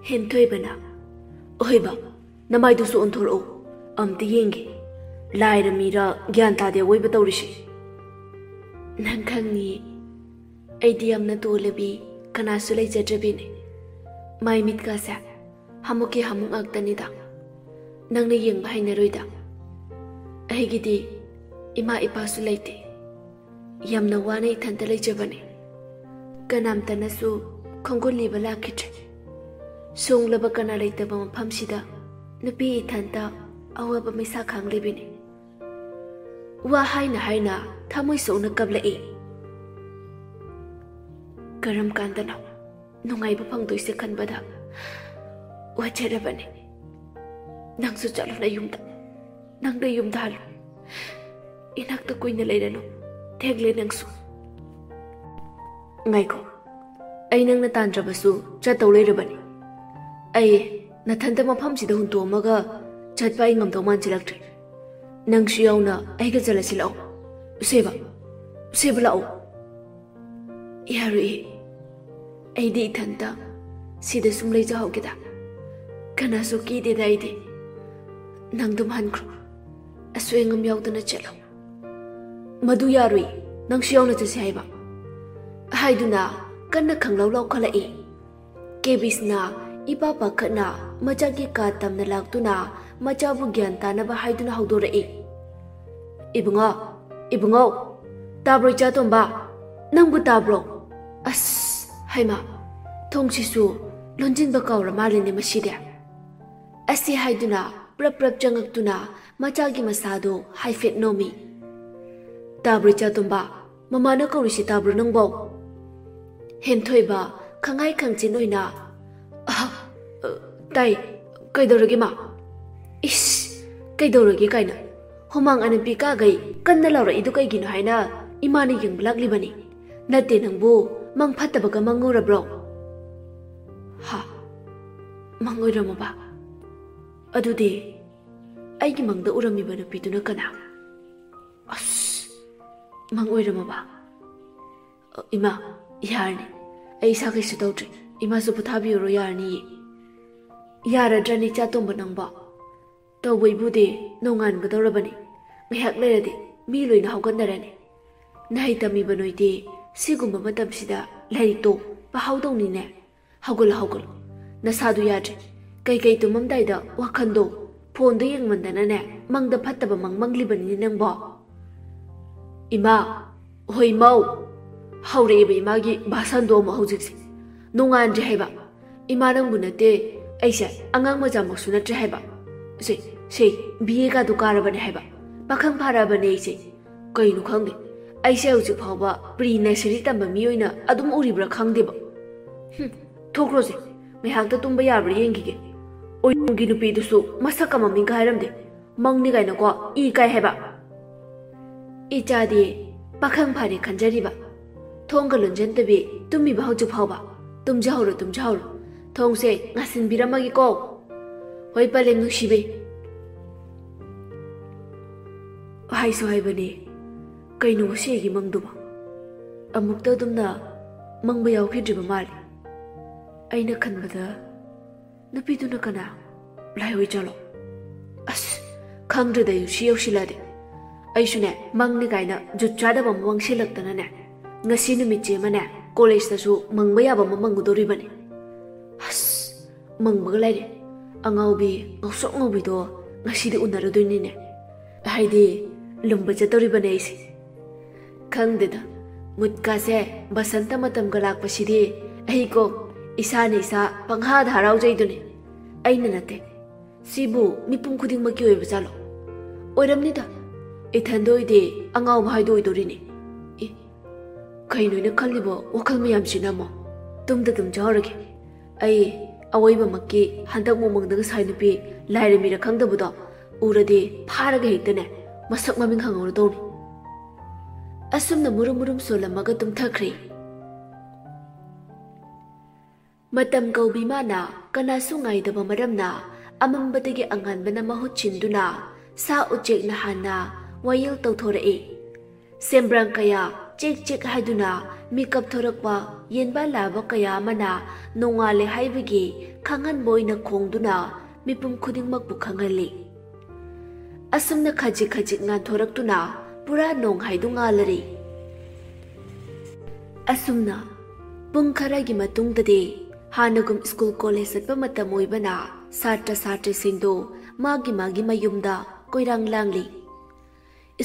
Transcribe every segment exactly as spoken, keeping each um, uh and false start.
ꯍꯦꯟꯊꯣꯏꯕꯅ, "ꯑꯣꯏꯕ, ꯅꯃꯥꯏꯗꯨꯁꯨ ꯑꯣꯟꯊꯣꯔꯛꯎ, ꯑꯝꯇ ꯌꯦꯡꯒꯦ꯫ ꯂꯥꯏꯔ ꯃꯤꯔ ꯒ꯭ꯌꯥꯟ ꯇꯥꯗꯦ ꯑꯣꯏꯕ ꯇꯧꯔꯤꯁꯦ꯫ ꯅꯪ ꯈꯪꯅꯤ, ꯑꯩꯗꯤ ꯌꯥꯝꯅ ꯇꯣꯜꯂꯕꯤ, ꯀꯅꯥꯁꯨ ꯂꯩꯖꯗ꯭ꯔꯕꯤꯅꯦ꯫ ꯃꯥꯏ ꯃꯤꯠꯀꯥꯁꯦ ꯍꯥꯃꯨꯛꯀꯤ ꯍꯥꯃꯨꯛ ꯉꯥꯛꯇꯅꯤꯗ꯫ ꯅꯪꯅ ꯌꯦꯡꯕ ꯍꯩꯅꯔꯣꯏꯗ꯫ ꯑꯩꯒꯤꯗꯤ ꯏꯃꯥ ꯏꯄꯥꯁꯨ ꯂꯩꯇꯦ꯫ ꯌꯥꯝꯅ ꯋꯥꯅ ꯏꯊꯟꯇ ꯂꯩꯖꯕꯅꯦ꯫ ꯀꯅꯥꯝꯇꯅꯁꯨ ꯈꯣꯡꯒꯨꯜꯂꯤꯕ ꯂꯥꯛꯈꯤꯗ꯭ꯔꯦ꯫ ꯁꯣꯡꯂꯕ ꯀꯅꯥ ꯂꯩꯇꯕ ꯃꯐꯝꯁꯤꯗ ꯅꯨꯄꯤ ꯏꯊꯟꯇ ꯑꯋꯥꯕ ꯃꯩꯁꯥ ꯈꯥꯡꯂꯤꯕꯤꯅꯤ꯫" ꯋꯥ ꯍꯥꯏꯅ ꯍꯥꯏꯅ ꯊꯃꯣꯏ ꯁꯣꯛꯅ ꯀꯞꯂꯛꯏ꯫ ꯀꯔꯝ ꯀꯥꯟꯗꯅꯣ ꯅꯨꯡꯉꯥꯏꯕ ꯐꯪꯗꯣꯏꯁꯦ ꯈꯟꯕꯗ ꯋꯥꯖꯔꯕꯅꯦ꯫ ꯅꯪꯁꯨ ꯆꯠꯂꯣ ꯅꯌꯨꯝꯗ꯫ ꯅꯪ ꯅꯌꯨꯝꯗ ꯍꯜꯂꯣ꯫ ꯏꯅꯥꯛꯇ ꯀꯨꯏꯅ ꯂꯩꯔꯅꯨ꯫ ꯊꯦꯡꯂꯦ ꯅꯪꯁꯨ꯫ ꯉꯥꯏꯈꯣ, ꯑꯩ ꯅꯪꯅ ꯇꯥꯟꯗ꯭ꯔꯕꯁꯨ ꯆꯠꯇꯧ ꯂꯩꯔꯕꯅꯤ꯫ ꯑꯩ ꯅꯊꯟꯇ ꯃꯐꯝꯁꯤꯗ ꯍꯨꯟꯇꯣꯛꯑꯝꯃꯒ ꯆꯠꯄ ꯑꯩ ꯉꯝꯗꯧ ꯃꯥꯟꯁꯤꯜꯂꯛꯇ꯭ꯔꯦ꯫ ꯅꯪꯁꯨ ꯌꯥꯎꯅ ꯑꯩꯒ ꯆꯠꯂꯁꯤ ꯂꯥꯛꯑꯣ꯫ ꯎꯁꯦꯕ, ꯎꯁꯦꯕ ꯂꯥꯛꯑꯣ꯫ ꯌꯥꯔꯣꯏꯌꯦ꯫ ꯑꯩꯗꯤ ꯏꯊꯟꯇ ꯁꯤꯗ ꯁꯨꯝ ꯂꯩꯖꯍꯧꯒꯦꯗ꯫ ꯀꯅꯥꯁꯨ ꯀꯤꯗꯦꯗ ꯑꯩꯗꯤ꯫ ꯅꯪꯗꯨꯝ ꯍꯟꯈ꯭ꯔꯣ꯫ ꯑꯁꯣꯏ ꯑꯉꯥꯝ ꯌꯥꯎꯗꯅ ꯆꯠꯂꯣ꯫ ꯃꯗꯨ ꯌꯥꯔꯣꯏ, ꯅꯪꯁꯨ ꯌꯥꯎꯅ ꯆꯠꯁꯤ ꯍꯥꯏꯕ꯫ ꯍꯥꯏꯗꯨꯅ ꯀꯟꯅ ꯈꯪꯂꯥꯎ ꯂꯥꯎꯈꯠꯂꯛꯏ꯫ ꯀꯦꯕꯤꯁꯅ ꯏꯄꯥ ꯄꯥꯈꯠꯅ ꯃꯆꯥꯒꯤ ꯀꯥ ꯇꯝꯅ ꯂꯥꯛꯇꯨꯅ ꯃꯆꯥꯕꯨ ꯒ꯭ꯌꯥꯟ ꯇꯥꯅꯕ ꯍꯥꯏꯗꯨꯅ ꯍꯧꯗꯣꯔꯛꯏ꯫ "ꯏꯕꯨꯡꯉꯣ, ꯏꯕꯨꯡꯉꯣ, ꯇꯥꯕ꯭ꯔꯣ ꯏꯆꯥ ꯇꯣꯝꯕ? ꯅꯪꯕꯨ ꯇꯥꯕ꯭ꯔꯣ? ꯑꯁ, ꯍꯩꯃꯥ, ꯊꯣꯡꯁꯤꯁꯨ ꯂꯣꯟꯁꯤꯟꯕ ꯀꯥꯎꯔ ꯃꯥꯜꯂꯦꯅꯦ ꯃꯁꯤꯗꯤ꯫" ꯑꯁꯤ ꯍꯥꯏꯗꯨꯅ ꯄ꯭ꯔꯞ ꯄ꯭ꯔꯞ ꯆꯪꯉꯛꯇꯨꯅ ꯃꯆꯥꯒꯤ ꯃꯁꯥꯗꯣ ꯍꯥꯏꯐꯦꯠ ꯅꯣꯝꯃꯤ꯫ "ꯇꯥꯕ꯭ꯔꯣ ꯏꯆꯥ ꯇꯣꯝꯕ? ꯃꯃꯥꯅ ꯀꯧꯔꯤꯁꯤ ꯇꯥꯕ꯭ꯔꯣ ꯅꯪꯕꯣ?" ꯍꯦꯟꯊꯣꯏꯕ ꯈꯪꯍꯥꯏ ꯈꯪꯆꯤꯟ ꯑꯣꯏꯅ, "ꯑꯍ, ꯑ, ꯇꯥꯏ꯫ ꯀꯩꯗꯧꯔꯒꯦ ꯃꯥ?" "ꯏꯁ, ꯀꯩꯗꯧꯔꯒꯦ ꯀꯥꯏꯅ꯫ ꯍꯨꯃꯥꯡ ꯑꯅꯞꯄꯤ ꯀꯥꯒꯩ ꯀꯟꯅ ꯂꯥꯎꯔꯛꯏꯗꯨ ꯀꯩꯒꯤꯅꯣ ꯍꯥꯏꯅ ꯏꯃꯥꯅ ꯌꯦꯡꯕ ꯂꯥꯛꯂꯤꯕꯅꯤ꯫ ꯅꯠꯇꯦ ꯅꯪꯕꯨ ꯃꯪ ꯐꯠꯇꯕꯒ ꯃꯪꯉꯨꯔꯕ꯭ꯔꯣ?" "ꯍꯥ? ꯃꯪ ꯑꯣꯏꯔꯝꯃꯕ? ꯑꯗꯨꯗꯤ ꯑꯩꯒꯤ ꯃꯪꯗ ꯎꯔꯝꯃꯤꯕ ꯅꯨꯄꯤꯗꯨꯅ ꯀꯅꯥ? ꯑꯁ, ꯃꯪ ꯑꯣꯏꯔꯝꯃꯕ? ꯑ, ꯏꯃꯥ, ꯌꯥꯔꯅꯤ꯫ ꯑꯩ ꯏꯁꯥ ꯀꯩꯁꯨ ꯇꯧꯗ꯭ꯔꯦ꯫ ꯏꯃꯥꯁꯨ ꯄꯣꯊꯥꯕꯤꯔꯨꯔꯣ, ꯌꯥꯔꯅꯤꯌꯦ꯫" ꯌꯥꯔꯗ꯭ꯔꯅꯤ ꯏꯆꯥꯇꯣꯝꯕ ꯅꯪꯕꯣ? ꯇꯧꯕꯩꯕꯨꯗꯤ ꯅꯣꯡꯉꯥꯟꯒꯗꯧꯔꯕꯅꯤ꯫ ꯉꯥꯏꯍꯥꯛ ꯂꯩꯔꯗꯤ ꯃꯤ ꯂꯣꯏꯅ ꯍꯧꯒꯠꯅꯔꯅꯤ꯫ ꯅꯍꯩ ꯇꯝꯃꯤꯕ ꯅꯣꯏꯗꯤ ꯁꯤꯒꯨꯝꯕ ꯃꯇꯝꯁꯤꯗ ꯂꯥꯏꯔꯤꯛꯇꯣ ꯄꯥꯍꯧꯗꯧꯅꯤꯅꯦ꯫ ꯍꯧꯒꯠꯂꯣ, ꯍꯧꯒꯠꯂꯣ꯫ ꯅꯁꯥꯗꯨ ꯌꯥꯗ꯭ꯔꯦ꯫ ꯀꯩꯀꯩ ꯇꯨꯝꯃꯝꯗꯥꯏꯗ ꯋꯥꯈꯜꯗꯣ ꯐꯣꯟꯗ ꯌꯦꯡꯃꯟꯗꯅꯅꯦ, ꯃꯪꯗ ꯐꯠꯇꯕ ꯃꯪ ꯃꯪꯂꯤꯕꯅꯤꯅꯦ ꯅꯪꯕꯣ꯫ ꯏꯃꯥ, ꯍꯣꯏ ꯃꯧ꯫ ꯍꯧꯔꯛꯑꯦꯕ ꯏꯃꯥꯒꯤ ꯚꯥꯁꯟꯗꯣ ꯑꯃꯨꯛ ꯍꯧꯖꯤꯛꯁꯦ꯫ ꯅꯣꯡꯉꯥꯟꯗ꯭ꯔꯤ ꯍꯥꯏꯕ꯫ ꯏꯃꯥ ꯅꯪꯕꯨ ꯅꯠꯇꯦ, ꯑꯩꯁꯦ ꯑꯉꯥꯡ ꯃꯆꯥꯃꯛꯁꯨ ꯅꯠꯇ꯭ꯔꯦ ꯍꯥꯏꯕ꯫ ꯁꯦ, ꯁꯦ, ꯕꯤ ꯑꯦ ꯀꯥꯗꯣ ꯀꯥꯔꯕꯅꯦ ꯍꯥꯏꯕ꯫ ꯄꯥꯈꯪ ꯐꯥꯔꯕꯅꯦ ꯑꯩꯁꯦ꯫ ꯀꯩꯅꯣ ꯈꯪꯗꯦ, ꯑꯩꯁꯦ ꯍꯧꯖꯤꯛ ꯐꯥꯎꯕ ꯄ꯭ꯔꯤ ꯅꯔꯁꯔꯤ ꯇꯝꯕ ꯃꯤ ꯑꯣꯏꯅ ꯑꯗꯨꯝ ꯎꯔꯤꯕ꯭ꯔꯥ ꯈꯪꯗꯦꯕ꯫ ꯍꯨꯝ, ꯊꯣꯛꯈ꯭ꯔꯣꯁꯦ, ꯉꯥꯏꯍꯥꯛꯇ ꯇꯨꯝꯕ ꯌꯥꯕ꯭ꯔꯥ ꯌꯦꯡꯈꯤꯒꯦ꯫ ꯑꯣꯏꯔꯣꯝꯒꯤ ꯅꯨꯄꯤꯗꯨꯁꯨ ꯃꯁꯛ ꯑꯃ ꯃꯤꯡꯒ ꯍꯥꯏꯔꯝꯗꯦ꯫ ꯃꯪꯅꯤ ꯀꯥꯏꯅꯀꯣ, ꯏ ꯀꯥꯏ ꯍꯥꯏꯕ꯫ ꯏꯆꯥꯗꯤ ꯄꯥꯈꯪ ꯐꯥꯔꯦ ꯈꯟꯖꯔꯤꯕ꯫ ꯊꯣꯡꯒ ꯂꯣꯟꯖꯟꯗꯕꯤ ꯇꯨꯝꯃꯤꯕ ꯍꯧꯖꯤꯛ ꯐꯥꯎꯕ꯫ ꯇꯨꯝꯖꯍꯧꯔꯣ, ꯇꯨꯝꯖꯍꯧꯔꯣ꯫ ꯊꯣꯡꯁꯦ ꯉꯥꯁꯤꯟꯕꯤꯔꯝꯃꯒꯦꯀꯣ꯫ ꯍꯣꯏ, ꯄꯂꯦꯝ ꯅꯨꯡꯁꯤꯕꯤ꯫ ꯍꯥꯏꯁꯨ ꯍꯥꯏꯕꯅꯦ, ꯀꯩꯅꯣ ꯉꯁꯤ ꯑꯩꯒꯤ ꯃꯪꯗꯨꯕꯣ? ꯑꯃꯨꯛꯇ ꯑꯗꯨꯝꯅ ꯃꯪꯕ ꯌꯥꯎꯈꯤꯗ꯭ꯔꯤꯕ ꯃꯥꯜꯂꯦ꯫ ꯑꯩꯅ ꯈꯟꯕꯗ ꯅꯨꯄꯤꯗꯨꯅ ꯀꯅꯥ? ꯂꯥꯏ ꯑꯣꯏꯖꯥꯠꯂꯣ? ꯑꯁ, ꯈꯪꯗ꯭ꯔꯦꯗ ꯑꯩ ꯁꯤ ꯌꯧꯁꯤꯜꯂꯛꯑꯗꯤ꯫ ꯑꯩꯁꯨꯅꯦ, ꯃꯪꯅꯤ ꯀꯥꯏꯅ ꯖꯨꯠ ꯆꯥꯗꯕ ꯑꯃ ꯃꯪꯁꯤꯜꯂꯛꯇꯅꯅꯦ, ꯉꯁꯤ ꯅꯨꯃꯤꯠꯁꯦ ꯑꯃꯅꯦ, ꯀꯣꯂꯦꯖꯇꯁꯨ ꯃꯪꯕ ꯌꯥꯕ ꯑꯃ ꯃꯪꯉꯨꯗꯧꯔꯤꯕꯅꯤ꯫ ꯑꯁ, ꯃꯪꯕꯒ ꯂꯥꯏꯔꯤ꯫ ꯑꯉꯥꯎꯕꯤ ꯉꯧꯁꯣꯛ ꯉꯧꯕꯤꯗꯣ ꯉꯁꯤꯗꯤ ꯎꯅꯔꯨꯗꯣꯏꯅꯤꯅꯦ꯫ ꯍꯥꯏꯗꯤ, ꯂꯨꯝꯕ ꯆꯠꯇꯧꯔꯤꯕꯅꯦ ꯑꯩꯁꯦ꯫ ꯈꯪꯗꯦꯗ, ꯃꯨꯠꯀꯥꯁꯦ ꯕꯁꯟꯇ ꯃꯇꯝꯒ ꯂꯥꯛꯄꯁꯤꯗꯤ ꯑꯩꯀꯣ ꯏꯁꯥꯅ ꯏꯁꯥ ꯄꯪꯍꯥꯗ ꯍꯔꯥꯎꯖꯩꯗꯨꯅꯤ꯫ ꯑꯩꯅ ꯅꯠꯇꯦ꯫ ꯁꯤꯕꯨ ꯃꯤꯄꯨꯝ ꯈꯨꯗꯤꯡꯃꯛꯀꯤ ꯑꯣꯏꯕ ꯖꯥꯠꯂꯣ? ꯑꯣꯏꯔꯝꯅꯤꯗ꯫ ꯏꯊꯟꯗ ꯑꯣꯏꯗꯤ ꯑꯉꯥꯎꯕ ꯍꯥꯏꯗꯣ ꯑꯣꯏꯗꯣꯔꯤꯅꯤ꯫ ꯏ, ꯀꯩꯅꯣ ꯑꯩꯅ ꯈꯜꯂꯤꯕ ꯋꯥꯈꯜ ꯃꯌꯥꯝꯁꯤꯅ ꯑꯃꯨꯛ? ꯇꯨꯝꯗ ꯇꯨꯝꯖꯍꯧꯔꯒꯦ꯫ ꯑꯩ ꯑꯋꯣꯏꯕꯃꯛꯀꯤ ꯍꯟꯗꯛ ꯃꯃꯥꯡꯗ ꯉꯁꯥꯏ ꯅꯨꯄꯤ ꯂꯥꯏꯔꯦꯝꯕꯤꯔ ꯈꯪꯗꯕꯗꯣ ꯎꯔꯗꯤ ꯐꯥꯔꯒ ꯍꯦꯛꯇꯅꯦ ꯃꯁꯛ ꯃꯃꯤꯡ ꯍꯪꯍꯧꯔꯗꯧꯅꯤ꯫ ꯑꯁꯨꯝꯅ ꯃꯨꯔꯨꯝ ꯃꯨꯔꯨꯝ ꯁꯣꯜꯂꯝꯃꯒ ꯇꯨꯝꯊꯈ꯭ꯔꯦ꯫ ꯃꯇꯝ ꯀꯧꯕꯤ ꯃꯥꯅ ꯀꯅꯥꯁꯨ ꯉꯥꯏꯗꯕ ꯃꯔꯝꯅ ꯑꯃꯝꯕꯗꯒꯤ ꯑꯉꯥꯟꯕꯅ ꯃꯍꯨꯠ ꯁꯤꯟꯗꯨꯅ ꯁꯥ ꯎꯆꯦꯛꯅ ꯍꯥꯟꯅ ꯋꯥꯌꯦꯜ ꯇꯧꯊꯣꯔꯛꯏ꯫ ꯁꯦꯝꯕ꯭ꯔꯥꯡ ꯀꯌꯥ ꯆꯤꯛ ꯆꯤꯛ ꯍꯥꯏꯗꯨꯅ ꯃꯤꯀꯞ ꯊꯣꯔꯛꯄ ꯌꯦꯟꯕꯥ ꯂꯥꯕ ꯀꯌꯥ ꯑꯃꯅ ꯅꯣꯡꯉꯥꯜꯂꯦ ꯍꯥꯏꯕꯒꯤ ꯈꯪꯍꯟꯕ ꯑꯣꯏꯅ ꯈꯣꯡꯗꯨꯅ ꯃꯤꯄꯨꯝ ꯈꯨꯗꯤꯡꯃꯛꯄꯨ ꯈꯪꯍꯜꯂꯤ꯫ ꯑꯁꯨꯝꯅ ꯈꯖꯤꯛ ꯈꯖꯤꯛ ꯉꯥꯟꯊꯣꯔꯛꯇꯨꯅ ꯄꯨꯔꯥ ꯅꯣꯡ ꯍꯥꯏꯗꯨ ꯉꯥꯜꯂꯔꯤ꯫ ꯑꯁꯨꯝꯅ ꯄꯨꯡ ꯈꯔꯒꯤ ꯃꯇꯨꯡꯗꯗꯤ ꯍꯥꯟꯅꯒꯨꯝ ꯁ꯭ꯀꯨꯜ ꯀꯣꯂꯦꯖ ꯆꯠꯄ ꯃꯇꯝ ꯑꯣꯏꯕꯅ ꯁꯥꯇ꯭ꯔ ꯁꯥꯇ꯭ꯔꯤꯁꯤꯡꯗꯨ ꯃꯥꯒꯤ ꯃꯥꯒꯤ ꯃꯌꯨꯝꯗ ꯀꯣꯏꯔꯥꯡ ꯂꯥꯡꯂꯤ꯫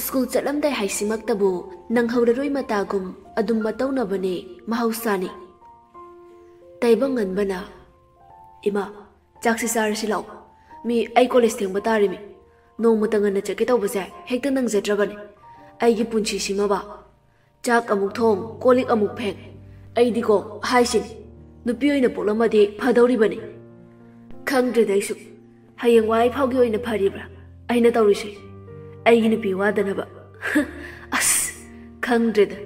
ꯁ꯭ꯀꯨꯜ ꯆꯠꯂꯝꯗꯥꯏ ꯍꯥꯏꯁꯤꯃꯛꯇꯕꯨ ꯅꯪꯍꯧꯔꯔꯣꯏ ꯃꯇꯥꯒꯨꯝ ꯑꯗꯨꯝ ꯃꯇꯧꯅꯕꯅꯦ ꯃꯍꯧꯁꯥꯅꯤ꯫ ꯇꯥꯏꯕꯪ ꯉꯟꯕꯅ, "ꯏꯃꯥ, ꯆꯥꯛꯁꯤ ꯆꯥꯔꯁꯤ ꯂꯥꯛꯑꯣ꯫ ꯃꯤ ꯑꯩ ꯀꯣꯂꯦꯖ ꯊꯦꯡꯕ ꯇꯥꯔꯤꯃꯤ꯫ ꯅꯣꯡꯃꯇ ꯉꯟꯅ ꯆꯠꯀꯦ ꯇꯧꯕꯁꯦ ꯍꯦꯛꯇ ꯅꯪꯖꯗ꯭ꯔꯕꯅꯤ꯫ ꯑꯩꯒꯤ ꯄꯨꯟꯁꯤꯁꯤꯃꯕ꯫ ꯆꯥꯛ ꯑꯃꯨꯛ ꯊꯣꯡ, ꯀꯣꯜ ꯂꯤꯛ ꯑꯃꯨꯛ ꯐꯦꯡ꯫ ꯑꯩꯗꯤꯀꯣ ꯍꯥꯏꯁꯤꯅꯤ, ꯅꯨꯄꯤ ꯑꯣꯏꯅ ꯄꯣꯛꯂꯝꯃꯗꯤ ꯐꯗꯧꯔꯤꯕꯅꯤ꯫ ꯈꯪꯗ꯭ꯔꯦꯗ ꯑꯩꯁꯨ꯫ ꯍꯌꯦꯡꯋꯥꯏ ꯐꯥꯎꯒꯤ ꯑꯣꯏꯅ ꯐꯔꯤꯕ꯭ꯔꯥ ꯑꯩꯅ ꯇꯧꯔꯤꯁꯦ? ꯑꯩꯒꯤ ꯅꯨꯄꯤ ꯋꯥꯗꯅꯕ꯫ ꯑꯁ, ꯈꯪꯗ꯭ꯔꯦꯗ꯫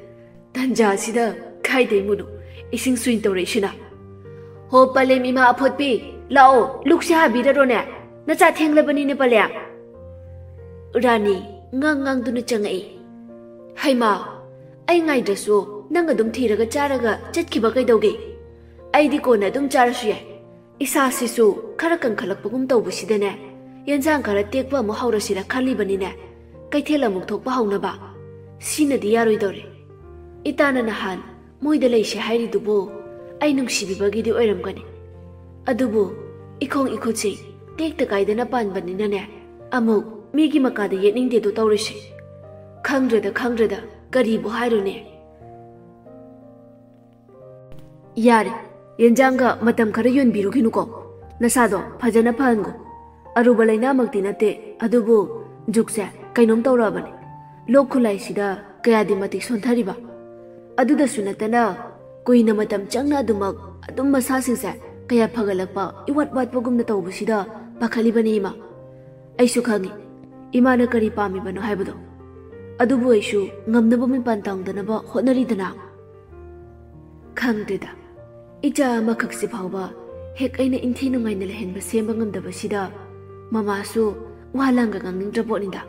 ꯇꯟꯖꯥꯁꯤꯗ ꯀꯥꯏꯗꯩ ꯃꯨꯅꯣ ꯏꯁꯤꯡ ꯁ꯭ꯋꯤꯡ ꯇꯧꯔꯛꯏꯁꯤꯅ? ꯍꯣ ꯄꯂꯦꯝ ꯏꯃꯥ ꯑꯐꯣꯠꯄꯤ, ꯂꯥꯛꯑꯣ, ꯂꯨꯛꯁꯦ ꯍꯥꯕꯤꯔꯔꯣꯅꯦ꯫ ꯅꯆꯥ ꯊꯦꯡꯂꯕꯅꯤꯅꯦ ꯄꯂꯦꯝ꯫ ꯔꯥꯅꯤ ꯉꯥꯡ ꯉꯥꯡꯗꯨꯅ ꯆꯪꯉꯛꯏ꯫ "ꯍꯩꯃꯥ, ꯑꯩ ꯉꯥꯏꯗ꯭ꯔꯁꯨ ꯅꯪ ꯑꯗꯨꯝ ꯊꯤꯔꯒ ꯆꯥꯔꯒ ꯆꯠꯈꯤꯕ ꯀꯩꯗꯧꯒꯦ? ꯑꯩꯗꯤ ꯀꯣꯟꯅ ꯑꯗꯨꯝ ꯆꯥꯔꯁꯨ ꯌꯥꯏ꯫ ꯏꯁꯥꯁꯤꯁꯨ ꯈꯔ ꯀꯟꯈꯠꯂꯛꯄꯒꯨꯝ ꯇꯧꯕꯁꯤꯗꯅꯦ, ꯌꯦꯟꯁꯥꯡ ꯈꯔ ꯇꯦꯛꯄ ꯑꯃꯨꯛ ꯍꯧꯔꯁꯤꯔ ꯈꯜꯂꯤꯕꯅꯤꯅꯦ꯫ ꯀꯩꯊꯦꯜ ꯑꯃꯨꯛ ꯊꯣꯛꯄ ꯍꯧꯅꯕ꯫ ꯁꯤꯅꯗꯤ ꯌꯥꯔꯣꯏꯗꯧꯔꯦ꯫ ꯏꯇꯥꯅ ꯅꯍꯥꯟ ꯃꯣꯏꯗ ꯂꯩꯁꯦ ꯍꯥꯏꯔꯤꯗꯨꯕꯨ ꯑꯩ ꯅꯨꯡꯁꯤꯕꯤꯕꯒꯤꯗꯤ ꯑꯣꯏꯔꯝꯒꯅꯤ꯫ ꯑꯗꯨꯕꯨ ꯏꯈꯣꯡ ꯏꯈꯨꯠꯁꯤ ꯇꯦꯛꯇ ꯀꯥꯏꯗꯅ ꯄꯥꯟꯕꯅꯤꯅꯅꯦ, ꯑꯃꯨꯛ ꯃꯤꯒꯤ ꯃꯀꯥꯗ ꯌꯦꯠꯅꯤꯡꯗꯦꯗꯣ ꯇꯧꯔꯤꯁꯦ꯫ ꯈꯪꯗ꯭ꯔꯦꯗ, ꯈꯪꯗ꯭ꯔꯦꯗ, ꯀꯔꯤꯕꯨ ꯍꯥꯏꯔꯨꯅꯤ?" "ꯌꯥꯔꯦ, ꯌꯦꯟꯖꯥꯡꯒ ꯃꯇꯝ ꯈꯔ ꯌꯣꯟꯕꯤꯔꯨꯈꯤꯅꯨꯀꯣ꯫ ꯅꯁꯥꯗꯣ ꯐꯖꯅ ꯐꯍꯟꯈꯣ꯫ ꯑꯔꯨꯕ ꯂꯥꯏꯅꯥꯃꯛꯇꯤ ꯅꯠꯇꯦ, ꯑꯗꯨꯕꯨ ꯖꯨꯒꯁꯦ ꯀꯩꯅꯣꯝ ꯇꯧꯔꯛꯑꯕꯅꯦ꯫ ꯂꯣꯛ ꯈꯨꯂꯥꯏꯁꯤꯗ ꯀꯌꯥꯗꯤ ꯃꯇꯤꯛ ꯁꯣꯟꯊꯔꯤꯕ꯫ ꯑꯗꯨꯗꯁꯨ ꯅꯠꯇꯅ ꯀꯨꯏꯅ ꯃꯇꯝ ꯆꯪꯅ ꯑꯗꯨꯃꯛ ꯑꯗꯨꯝ ꯃꯁꯥꯁꯤꯡꯁꯦ ꯀꯌꯥ ꯐꯒꯠꯂꯛꯄ ꯏꯋꯥꯠ ꯋꯥꯠꯄꯒꯨꯝꯅ ꯇꯧꯕꯁꯤꯗ ꯄꯥꯈꯠꯂꯤꯕꯅꯦ ꯏꯃꯥ꯫ ꯑꯩꯁꯨ ꯈꯪꯉꯤ ꯏꯃꯥꯅ ꯀꯔꯤ ꯄꯥꯝꯃꯤꯕꯅꯣ ꯍꯥꯏꯕꯗꯣ꯫ ꯑꯗꯨꯕꯨ ꯑꯩꯁꯨ ꯉꯝꯅꯕ ꯃꯤꯄꯥꯟ ꯇꯥꯡꯗꯅꯕ ꯍꯣꯠꯅꯔꯤꯗꯅ꯫ ꯈꯪꯗꯦꯗ, ꯏꯆꯥ ꯑꯃꯈꯛꯁꯤ ꯐꯥꯎꯕ ꯍꯦꯛ ꯑꯩꯅ ꯏꯟꯊꯤ ꯅꯨꯡꯉꯥꯏꯅ ꯂꯩꯍꯟꯕ ꯁꯦꯝꯕ ꯉꯝꯗꯕꯁꯤꯗ ꯃꯃꯥꯁꯨ ꯋꯥ ꯂꯥꯡꯒ ꯉꯥꯡꯅꯤꯡꯗ꯭ꯔ ꯄꯣꯠꯅꯤꯗ꯫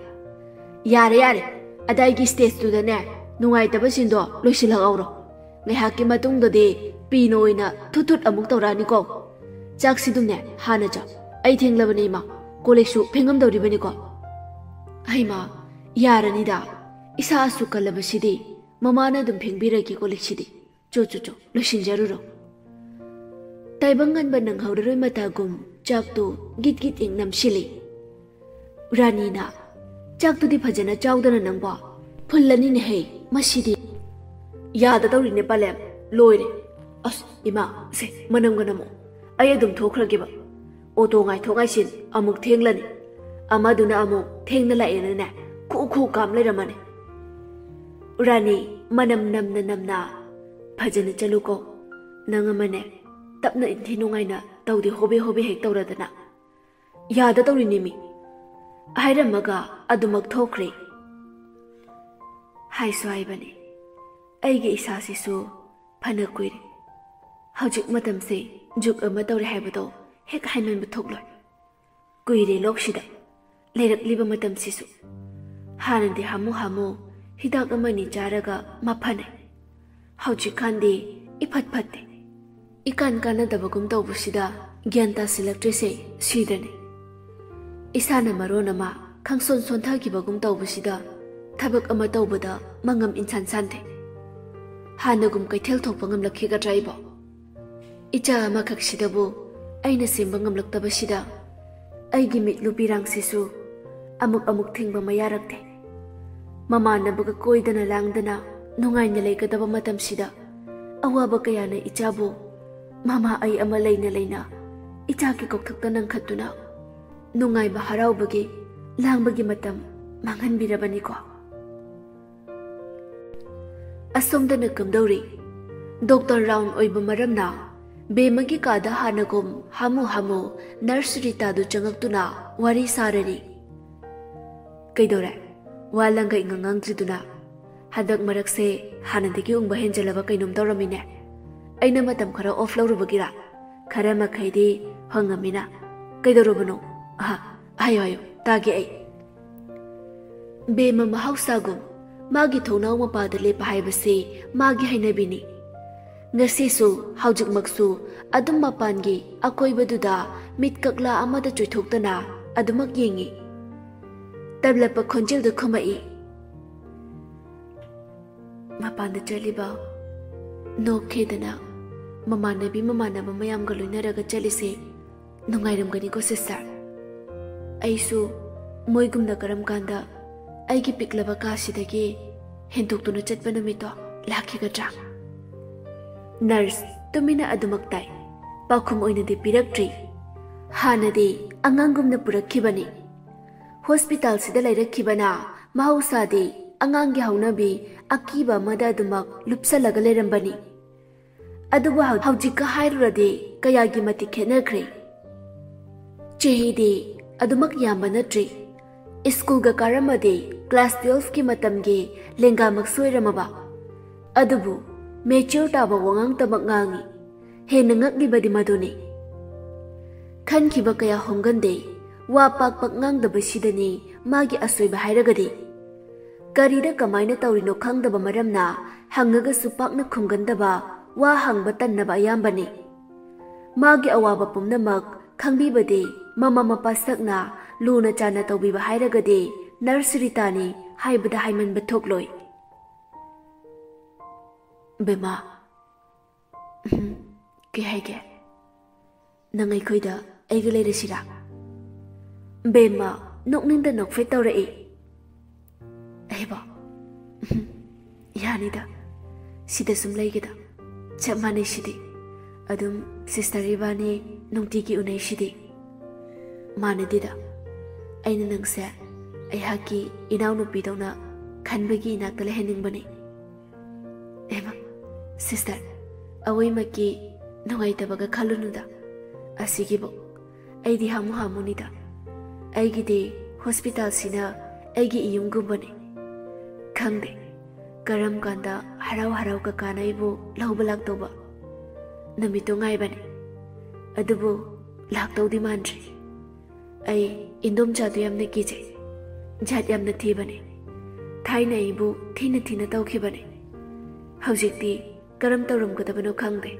ꯌꯥꯔꯦ, ꯌꯥꯔꯦ, ꯑꯗꯥꯏꯒꯤ ꯁ꯭ꯇꯦꯖꯇꯨꯗꯅꯦ ꯅꯨꯡꯉꯥꯏꯇꯕꯁꯤꯡꯗꯣ ꯂꯣꯏꯁꯤꯜꯂꯛꯍꯧꯔꯣ꯫ ꯉꯥꯏꯍꯥꯛꯀꯤ ꯃꯇꯨꯡꯗꯗꯤ ꯄꯤꯅ ꯑꯣꯏꯅ ꯊꯨꯠ ꯊꯨꯠ ꯑꯃꯨꯛ ꯇꯧꯔꯛꯑꯅꯤꯀꯣ꯫ ꯆꯥꯛꯁꯤꯗꯨꯝꯅꯦ ꯍꯥꯟꯅ ꯆꯥꯎ꯫ ꯑꯩ ꯊꯦꯡꯂꯕꯅꯦ ꯏꯃꯥ, ꯀꯣꯜ ꯂꯤꯛꯁꯨ ꯐꯦꯡꯉꯝꯗꯧꯔꯤꯕꯅꯤꯀꯣ꯫ ꯍꯩꯃꯥ, ꯌꯥꯔꯅꯤꯗ, ꯏꯁꯥ ꯑꯁꯨꯛ ꯀꯜꯂꯕꯁꯤꯗꯤ ꯃꯃꯥꯅ ꯑꯗꯨꯝ ꯐꯦꯡꯕꯤꯔꯒꯦ ꯀꯣꯜ ꯂꯤꯛꯁꯤꯗꯤ꯫ ꯆꯣ ꯆꯣ ꯆꯣ, ꯂꯣꯏꯁꯤꯟꯖꯔꯨꯔꯣ꯫ ꯇꯥꯏꯕꯪ ꯉꯟꯕ ꯅꯪꯍꯧꯔꯔꯣꯏ ꯃꯇꯥꯒꯨꯝ ꯆꯥꯛꯇꯨ ꯒꯤꯠ ꯒꯤꯠ ꯏꯪ ꯅꯝꯁꯤꯜꯂꯤ꯫ ꯔꯥꯅꯤꯅ, "ꯆꯥꯛꯇꯨꯗꯤ ꯐꯖꯅ ꯆꯥꯎꯗꯅ ꯅꯪꯕꯣ, ꯐꯨꯜꯂꯅꯤꯅꯦꯍꯦ ꯃꯁꯤꯗꯤ"꯫ "ꯌꯥꯗꯗꯧꯔꯤꯅꯦ ꯄꯥꯂꯦꯝ, ꯂꯣꯏꯔꯦ꯫ ꯑꯁ ꯏꯃꯥ, ꯁꯦ ꯃꯅꯝꯒ ꯅꯝꯃꯣ, ꯑꯩ ꯑꯗꯨꯝ ꯊꯣꯛꯈ꯭ꯔꯒꯦꯕ꯫ ꯑꯣꯇꯣ ꯉꯥꯏꯊꯣꯛ ꯉꯥꯏꯁꯤꯟ ꯑꯃꯨꯛ ꯊꯦꯡꯂꯅꯤ, ꯑꯃꯗꯨꯅ ꯑꯃꯨꯛ ꯊꯦꯡꯅ ꯂꯥꯛꯑꯦꯅꯅꯦ ꯈꯨ ꯈꯨ ꯀꯥꯝ ꯂꯩꯔꯝꯃꯅꯤ"꯫ ꯔꯥꯅꯤ, ꯃꯅꯝ ꯅꯝꯅ ꯅꯝꯅ, "ꯐꯖꯅ ꯆꯠꯂꯨꯀꯣ, ꯅꯪ ꯑꯃꯅꯦ, ꯇꯞꯅ ꯏꯟꯊꯤ ꯅꯨꯡꯉꯥꯏꯅ ꯇꯧꯗꯦ, ꯍꯣꯕꯦ ꯍꯣꯕꯦ ꯍꯦꯛ ꯇꯧꯔꯗꯅ"꯫ "ꯌꯥꯗꯗꯧꯔꯤꯅꯦꯃꯤ"꯫ ꯍꯥꯏꯔꯝꯃꯒ ꯑꯗꯨꯃꯛ ꯊꯣꯛꯈ꯭ꯔꯦ꯫ ꯍꯥꯏꯁꯨ ꯍꯥꯏꯕꯅꯤ, ꯑꯩꯒꯤ ꯏꯁꯥꯁꯤꯁꯨ ꯐꯅ ꯀꯨꯏꯔꯦ꯫ ꯍꯧꯖꯤꯛ ꯃꯇꯝꯁꯦ ꯖꯨꯛ ꯑꯃ ꯇꯧꯔꯦ ꯍꯥꯏꯕꯗꯣ ꯍꯦꯛ ꯍꯥꯏꯃꯟꯕ ꯊꯣꯛꯂꯣꯏ꯫ ꯀꯨꯏꯔꯦ ꯂꯣꯛꯁꯤꯗ ꯂꯩꯔꯛꯂꯤꯕ ꯃꯇꯝꯁꯤꯁꯨ꯫ ꯍꯥꯟꯅꯗꯤ ꯍꯥꯃꯨ ꯍꯥꯃꯨ ꯍꯤꯗꯥꯛ ꯑꯃꯅꯤ ꯆꯥꯔꯒ ꯃꯥ ꯐꯅꯩ꯫ ꯍꯧꯖꯤꯛꯀꯥꯟꯗꯤ ꯏꯐꯠ ꯐꯠꯇꯦ꯫ ꯏꯀꯥꯟ ꯀꯥꯟꯅꯗꯕꯒꯨꯝ ꯇꯧꯕꯁꯤꯗ ꯒ꯭ꯌꯥꯟ ꯇꯥꯁꯤꯜꯂꯛꯇ꯭ꯔꯤꯁꯦ ꯁꯤꯗꯅꯤ꯫ ꯏꯁꯥꯅ ꯃꯔꯣꯟ ꯑꯃ ꯈꯪꯁꯣꯟ ꯁꯣꯟꯊꯈꯤꯕꯒꯨꯝ ꯇꯧꯕꯁꯤꯗ ꯊꯕꯛ ꯑꯃ ꯇꯧꯕꯗ ꯃꯉꯝ ꯏꯟꯁꯥꯟ ꯁꯥꯟꯗꯦ꯫ ꯍꯥꯟꯅꯒꯨꯝ ꯀꯩꯊꯦꯜ ꯊꯣꯛꯄ ꯉꯝꯂꯛꯈꯤꯒꯗ꯭ꯔꯥ ꯑꯩꯕꯣ? ꯏꯆꯥ ꯑꯃꯈꯛꯁꯤꯗꯕꯨ ꯑꯩꯅ ꯁꯦꯝꯕ ꯉꯝꯂꯛꯇꯕꯁꯤꯗ ꯑꯩꯒꯤ ꯃꯤꯠꯂꯨ ꯄꯤꯔꯥꯡꯁꯤꯁꯨ ꯑꯃꯨꯛ ꯑꯃꯨꯛ ꯊꯤꯡꯕ ꯃꯌꯥꯔꯛꯇꯦ꯫ ꯃꯃꯥꯟꯅꯕꯒ ꯀꯣꯏꯗꯅ ꯂꯥꯡꯗꯅ ꯅꯨꯡꯉꯥꯏꯅ ꯂꯩꯒꯗꯕ ꯃꯇꯝꯁꯤꯗ ꯑꯋꯥꯕ ꯀꯌꯥꯅ ꯏꯆꯥꯕꯨ ꯃꯃꯥ ꯑꯩ ꯑꯃ ꯂꯩꯅ ꯂꯩꯅ ꯏꯆꯥꯒꯤ ꯀꯣꯛꯊꯛꯇ ꯅꯪꯈꯠꯇꯨꯅ ꯅꯨꯡꯉꯥꯏꯕ ꯍꯔꯥꯎꯕꯒꯤ ꯂꯥꯡꯕꯒꯤ ꯃꯇꯝ ꯃꯥꯡꯍꯟꯕꯤꯔꯕꯅꯤꯀꯣ꯫ ꯑꯁꯣꯝꯗꯅ ꯀꯝꯗꯧꯔꯤ? ꯗꯣꯛꯇꯔ ꯔꯥꯎꯟ ꯑꯣꯏꯕ ꯃꯔꯝꯅ ꯕꯦꯝꯃꯒꯤ ꯀꯥꯗ ꯍꯥꯟꯅꯒꯨꯝ ꯍꯥꯃꯨ ꯍꯥꯃꯨ ꯅꯔꯁ ꯔꯤꯇꯥꯗꯨ ꯆꯪꯉꯛꯇꯨꯅ ꯋꯥꯔꯤ ꯁꯥꯔꯔꯤ꯫ "ꯀꯩꯗꯧꯔꯦ? ꯋꯥ ꯂꯪꯒꯩ ꯉꯥꯡꯉꯥꯡꯗ꯭ꯔꯤꯗꯨꯅ?" "ꯍꯟꯗꯛ ꯃꯔꯛꯁꯦ ꯍꯥꯟꯅꯗꯒꯤ ꯎꯪꯕ ꯍꯦꯟꯖꯜꯂꯕ ꯀꯩꯅꯣꯝ ꯇꯧꯔꯝꯃꯤꯅꯦ꯫ ꯑꯩꯅ ꯃꯇꯝ ꯈꯔ ꯑꯣꯐ ꯂꯧꯔꯨꯕꯒꯤꯔ? ꯈꯔ ꯃꯈꯩꯗꯤ ꯐꯪꯉꯝꯃꯤꯅ꯫ ꯀꯩꯗꯧꯔꯕꯅꯣ? ꯑꯍ, ꯍꯥꯏꯌꯣ, ꯍꯥꯏꯌꯣ, ꯇꯥꯒꯦ ꯑꯩ"꯫ ꯕꯦꯝꯃ ꯃꯍꯧꯁꯥꯒꯨꯝ ꯃꯥꯒꯤ ꯊꯣꯡꯅꯥꯎ ꯃꯄꯥꯗ ꯂꯦꯞꯄ ꯍꯥꯏꯕꯁꯤ ꯃꯥꯒꯤ ꯍꯩꯅꯕꯤꯅꯤ꯫ ꯉꯁꯤꯁꯨ, ꯍꯧꯖꯤꯛꯃꯛꯁꯨ ꯑꯗꯨꯝ ꯃꯄꯥꯟꯒꯤ ꯑꯀꯣꯏꯕꯗꯨꯗ ꯃꯤꯠ ꯀꯛꯂꯥ ꯑꯃꯗ ꯆꯣꯏꯊꯣꯛꯇꯅ ꯑꯗꯨꯃꯛ ꯌꯦꯡꯏ꯫ ꯇꯞꯂꯞꯄ ꯈꯣꯟꯖꯦꯜꯗ ꯈꯨꯝꯃꯛꯏ, "ꯃꯄꯥꯟꯗ ꯆꯠꯂꯤꯕ ꯅꯣꯛꯈꯤꯗꯅ ꯃꯃꯥꯟꯅꯕꯤ ꯃꯃꯥꯟꯅꯕ ꯃꯌꯥꯝꯒ ꯂꯣꯏꯅꯔꯒ ꯆꯠꯂꯤꯁꯦ ꯅꯨꯡꯉꯥꯏꯔꯝꯒꯅꯤꯀꯣ, sister꯫ ꯑꯩꯁꯨ ꯃꯣꯏꯒꯨꯝꯅ ꯀꯔꯝ ꯀꯥꯟꯗ ꯑꯩꯒꯤ ꯄꯤꯛꯂꯕ ꯀꯥꯁꯤꯗꯒꯤ ꯍꯦꯟꯗꯣꯛꯇꯨꯅ ꯆꯠꯄ ꯅꯨꯃꯤꯠꯇꯣ ꯂꯥꯛꯈꯤꯒꯗ꯭ꯔꯥ?" Nurse ꯇꯨꯃꯤꯟꯅ ꯑꯗꯨꯃꯛ ꯇꯥꯏ꯫ ꯄꯥꯎꯈꯨꯝ ꯑꯣꯏꯅꯗꯤ ꯄꯤꯔꯛꯇ꯭ꯔꯤ꯫ ꯍꯥꯟꯅꯗꯤ ꯑꯉꯥꯡꯒꯨꯝꯅ ꯄꯨꯔꯛꯈꯤꯕꯅꯤ꯫ Hospitalꯁꯤꯗ ꯂꯩꯔꯛꯈꯤꯕꯅ ꯃꯍꯧꯁꯥꯗꯤ ꯑꯉꯥꯡꯒꯤ ꯍꯧꯅꯕꯤ ꯑꯀꯤꯕ ꯑꯃꯗ ꯑꯗꯨꯃꯛ ꯂꯨꯞꯁꯜꯂꯒ ꯂꯩꯔꯝꯕꯅꯤ꯫ ꯑꯗꯨꯕꯨ ꯍꯧ-, ꯍꯧꯖꯤꯛꯀ ꯍꯥꯏꯔꯨꯔꯗꯤ ꯀꯌꯥꯒꯤ ꯃꯇꯤꯛ ꯈꯦꯠꯅꯈ꯭ꯔꯦ꯫ ꯆꯍꯤꯗꯤ ꯑꯗꯨꯃꯛ ꯌꯥꯝꯕ ꯅꯠꯇ꯭ꯔꯤ꯫ ꯁ꯭ꯀꯨꯜꯒ ꯀꯥꯔꯝꯃꯗꯤ class twelveꯀꯤ ꯃꯇꯝꯒꯤ ꯂꯦꯡꯒꯥꯃꯛꯁꯨ ꯑꯣꯏꯔꯝꯃꯕ꯫ ꯑꯗꯨꯕꯨ mature ꯇꯥꯕ ꯋꯥꯉꯥꯡꯇꯃꯛ ꯉꯥꯡꯏ꯫ ꯍꯦꯟꯅ ꯉꯛꯂꯤꯕꯗꯤ ꯃꯗꯨꯅꯤ꯫ ꯈꯟꯈꯤꯕ ꯀꯌꯥ ꯍꯣꯡꯒꯟꯗꯦ, ꯋꯥ ꯄꯥꯛ ꯄꯥꯛ ꯉꯥꯡꯗꯕꯁꯤꯗꯅꯤ ꯃꯥꯒꯤ ꯑꯁꯣꯏꯕ ꯍꯥꯏꯔꯒꯗꯤ꯫ ꯀꯔꯤꯗ ꯀꯃꯥꯏꯅ ꯇꯧꯔꯤꯅꯣ ꯈꯪꯗꯕ ꯃꯔꯝꯅ ꯍꯪꯉꯒꯁꯨ ꯄꯥꯛꯅ ꯈꯨꯝꯒꯟꯗꯕ, ꯋꯥ ꯍꯪꯕ ꯇꯟꯅꯕ ꯑꯌꯥꯝꯕꯅꯤ꯫ ꯃꯥꯒꯤ ꯑꯋꯥꯕ ꯄꯨꯝꯅꯃꯛ ꯈꯪꯕꯤꯕꯗꯤ ꯃꯃꯥ ꯃꯄꯥ ꯁꯛꯅ ꯂꯨꯅ ꯆꯥꯟꯅ ꯇꯧꯕꯤꯕ ꯍꯥꯏꯔꯒꯗꯤ nurse ꯔꯤꯇꯥꯅꯤ ꯍꯥꯏꯕꯗ ꯍꯥꯏꯃꯟꯕ ꯊꯣꯛꯂꯣꯏ꯫ "ꯕꯦꯝꯃ, ꯎꯝ, ꯀꯩ ꯍꯥꯏꯒꯦ? ꯅꯪ ꯑꯩꯈꯣꯏꯗ ꯑꯩꯒ ꯂꯩꯔꯁꯤꯔꯥ?" ꯕꯦꯝꯃ ꯅꯣꯛꯅꯤꯡꯗ ꯅꯣꯛꯐꯦꯠ ꯇꯧꯔꯛꯏ꯫ "ꯑꯩꯕꯣ, ꯎꯝ, ꯌꯥꯅꯤꯗ, ꯁꯤꯗ ꯁꯨꯝ ꯂꯩꯒꯦꯗ, ꯆꯞ ꯃꯥꯟꯅꯩ ꯁꯤꯗꯤ꯫ ꯑꯗꯨꯝ sister ꯏꯕꯥꯅꯤ ꯅꯨꯡꯇꯤꯒꯤ ꯎꯅꯩꯁꯤꯗꯤ꯫ ꯃꯥꯟꯅꯗꯦꯗ, ꯑꯩꯅ ꯅꯪꯁꯦ ꯑꯩꯍꯥꯛꯀꯤ ꯏꯅꯥꯎꯅꯨꯄꯤꯗꯧꯅ ꯈꯟꯕꯒꯤ ꯏꯅꯥꯛꯇ ꯂꯩꯍꯟꯅꯤꯡꯕꯅꯤ꯫" "ꯑꯦꯃ, sister, ꯑꯋꯣꯏꯃꯛꯀꯤ ꯅꯨꯡꯉꯥꯏꯇꯕꯒ ꯈꯜꯂꯨꯅꯨꯗ꯫ ꯑꯁꯤꯒꯤꯕꯨ ꯑꯩꯗꯤ ꯍꯥꯃꯨ ꯍꯥꯃꯨꯅꯤꯗ꯫ ꯑꯩꯒꯤꯗꯤ hospitalꯁꯤꯅ ꯑꯩꯒꯤ ꯏꯌꯨꯝꯒꯨꯝꯕꯅꯤ꯫ ꯈꯪꯗꯦ, ꯀꯔꯝ ꯀꯥꯟꯗ ꯍꯔꯥꯎ ꯍꯔꯥꯎ ꯀꯀꯥꯅ ꯑꯩꯕꯨ ꯂꯧꯕ ꯂꯥꯛꯇꯧꯕ ꯅꯨꯃꯤꯠꯇꯣ ꯉꯥꯏꯕꯅꯤ꯫ ꯑꯗꯨꯕꯨ ꯂꯥꯛꯇꯧꯗꯤ ꯃꯥꯟꯗ꯭ꯔꯤ꯫ ꯑꯩ ꯏꯟꯗꯣꯝꯆꯥꯗꯨ ꯌꯥꯝꯅ ꯀꯤꯖꯩ꯫ ꯖꯥꯠ ꯌꯥꯝꯅ ꯊꯤꯕꯅꯤ꯫ ꯊꯥꯏꯅ ꯑꯩꯕꯨ ꯊꯤꯅ ꯊꯤꯅ ꯇꯧꯈꯤꯕꯅꯤ꯫ ꯍꯧꯖꯤꯛꯇꯤ ꯀꯔꯝ ꯇꯧꯔꯝꯒꯗꯕꯅꯣ ꯈꯪꯗꯦ꯫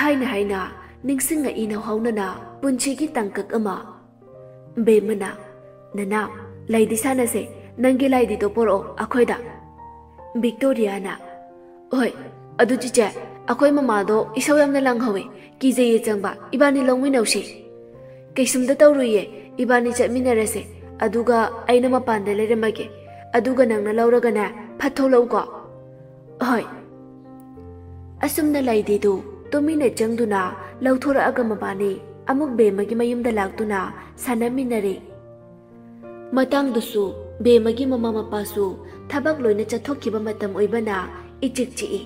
ꯍꯥꯏꯅ ꯍꯥꯏꯅ ꯅꯤꯡꯁꯤꯡꯉꯛꯏ ꯅꯧꯍꯧꯅꯅ ꯄꯨꯟꯁꯤꯒꯤ ꯇꯥꯡꯀꯛ ꯑꯃ꯫ ꯕꯦꯝꯃꯅ, "ꯅꯅꯥꯎ, ꯂꯥꯏꯗꯤ ꯁꯥꯟꯅꯁꯦ, ꯅꯪꯒꯤ ꯂꯥꯏꯗꯤꯗꯣ ꯄꯣꯔꯛꯑꯣ ꯑꯩꯈꯣꯏꯗ꯫" ꯕꯤꯛꯇꯣꯔꯤꯌꯥꯅ, "ꯍꯣꯏ, ꯑꯗꯨ ꯆꯤꯆꯦ, ꯑꯩꯈꯣꯏ ꯃꯃꯥꯗꯣ ꯏꯁꯧ ꯌꯥꯝꯅ ꯂꯥꯡꯍꯧꯋꯦ, ꯀꯤꯖꯩꯌꯦ ꯆꯪꯕ, ꯏꯕꯥꯅꯤ ꯂꯧꯃꯤꯟꯅꯧꯁꯤ꯫" "ꯀꯩꯁꯨꯝꯇ ꯇꯧꯔꯨꯏꯌꯦ, ꯏꯕꯥꯅꯤ ꯆꯠꯃꯤꯟꯅꯔꯁꯦ, ꯑꯗꯨꯒ ꯑꯩꯅ ꯃꯄꯥꯟꯗ ꯂꯩꯔꯝꯃꯒꯦ, ꯑꯗꯨꯒ ꯅꯪꯅ ꯂꯧꯔꯒꯅꯦ ꯐꯠ ꯊꯣꯛꯂꯛꯎꯀꯣ꯫" "ꯍꯣꯏ꯫" ꯑꯁꯨꯝꯅ ꯂꯥꯏꯗꯤꯗꯨ ꯇꯨꯃꯤꯟꯅ ꯆꯪꯗꯨꯅ ꯂꯧꯊꯣꯔꯛꯑꯒ ꯃꯕꯥꯅꯤ ꯑꯃꯨꯛ ꯕꯦꯝꯃꯒꯤ ꯃꯌꯨꯝꯗ ꯂꯥꯛꯇꯨꯅ ꯁꯥꯟꯅꯃꯤꯟꯅꯔꯦ꯫ ꯃꯇꯥꯡꯗꯨꯁꯨ ꯕꯦꯝꯃꯒꯤ ꯃꯃꯥ ꯃꯄꯥꯁꯨ ꯊꯕꯛ ꯂꯣꯏꯅ ꯆꯠꯊꯣꯛꯈꯤꯕ ꯃꯇꯝ ꯑꯣꯏꯕꯅ ꯏꯆꯤꯛ ꯆꯤꯛꯏ꯫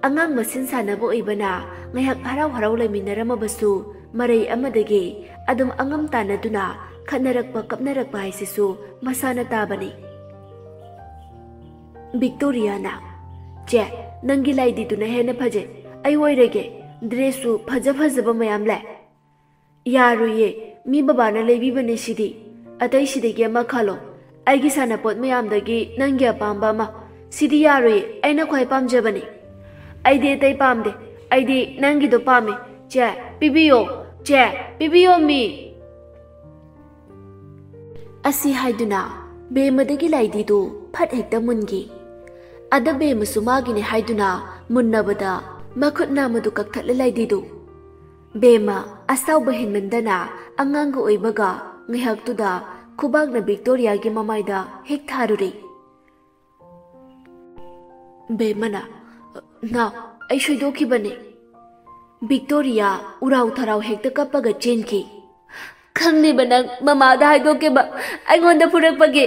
ꯑꯉꯥꯡ ꯃꯁꯦꯟ ꯁꯥꯟꯅꯕ ꯑꯣꯏꯕꯅ ꯉꯥꯏꯍꯥꯛ ꯍꯔꯥꯎ ꯍꯔꯥꯎ ꯂꯩꯃꯤꯟꯅꯔꯝꯃꯕꯁꯨ ꯃꯔꯩ ꯑꯃꯗꯒꯤ ꯑꯗꯨꯝ ꯑꯉꯝ ꯇꯥꯟꯅꯗꯨꯅ ꯈꯠꯅꯔꯛꯄ ꯀꯞꯅꯔꯛꯄ ꯍꯥꯏꯁꯤꯁꯨ ꯃꯁꯥꯅ ꯇꯥꯕꯅꯤ꯫ ꯕꯤꯛꯇꯣꯔꯤꯌꯥꯅ, "ꯆꯦ, ꯅꯪꯒꯤ ꯂꯥꯏꯗꯤꯗꯨꯅ ꯍꯦꯟꯅ ꯐꯖꯩ, ꯑꯩ ꯑꯣꯏꯔꯒꯦ, ꯗ꯭ꯔꯦꯁꯁꯨ ꯐꯖ ꯐꯖꯕ ꯃꯌꯥꯝ ꯂꯩ꯫" "ꯌꯥꯔꯣꯏꯌꯦ, ꯃꯤ ꯕꯕꯥꯅ ꯂꯩꯕꯤꯕꯅꯦ ꯁꯤꯗꯤ꯫ ꯑꯇꯩꯁꯤꯗꯒꯤ ꯑꯃ ꯈꯜꯂꯣ, ꯑꯩꯒꯤ ꯁꯥꯟꯅꯄꯣꯠ ꯃꯌꯥꯝꯗꯒꯤ ꯅꯪꯒꯤ ꯑꯄꯥꯝꯕ ꯑꯃ꯫ ꯁꯤꯗꯤ ꯌꯥꯔꯣꯏꯌꯦ, ꯑꯩꯅ ꯈ꯭ꯋꯥꯏ ꯄꯥꯝꯖꯕꯅꯦ꯫" "ꯑꯩꯗꯤ ꯑꯇꯩ ꯄꯥꯝꯗꯦ, ꯑꯩꯗꯤ ꯅꯪꯒꯤꯗꯣ ꯄꯥꯝꯃꯦ꯫ ꯆꯦ, ꯄꯤꯕꯤꯌꯣ, ꯆꯦ, ꯄꯤꯕꯤꯌꯣ ꯃꯤ꯫" ꯑꯁꯤ ꯍꯥꯏꯗꯨꯅ ꯕꯦꯝꯃꯗꯒꯤ ꯂꯥꯏꯗꯤꯗꯨ ꯐꯠ ꯍꯦꯛꯇ ꯃꯨꯟꯈꯤ꯫ ꯑꯗ ꯕꯦꯝꯃꯁꯨ ꯃꯥꯒꯤꯅꯦ ꯍꯥꯏꯗꯨꯅ ꯃꯨꯟꯅꯕꯗ ꯃꯈꯨꯠ ꯅꯥꯝꯃꯗꯨ ꯀꯛꯊꯠꯂꯦ ꯂꯥꯏꯗꯤꯗꯨ꯫ ꯕꯦꯝꯃ ꯑꯁꯥꯎꯕ ꯍꯦꯟꯃꯟꯗꯅ ꯑꯉꯥꯡꯒ ꯑꯣꯏꯕꯒ ꯉꯥꯏꯍꯥꯛꯇꯨꯗ ꯈꯨꯕꯥꯛꯅ ꯕꯤꯛꯇꯣꯔꯤꯌꯥꯒꯤ ꯃꯃꯥꯏꯗ ꯍꯦꯛ ꯊꯥꯔꯨꯔꯦ꯫ ꯕꯦꯝꯃꯅ, "ꯅꯥꯎ, ꯑꯩ ꯁꯣꯏꯗꯣꯛꯈꯤꯕꯅꯦ꯫" ꯕꯤꯛꯇꯣꯔꯤꯌꯥ ꯎꯔꯥꯎ ꯊꯔꯥꯎ ꯍꯦꯛꯇ ꯀꯞꯄꯒ ꯆꯦꯟꯈꯤ꯫ "ꯈꯪꯂꯤꯕ ꯅꯪ ꯃꯃꯥꯗ ꯍꯥꯏꯗꯣꯛꯀꯦꯕ ꯑꯩꯉꯣꯟꯗ ꯐꯨꯔꯛꯄꯒꯤ?"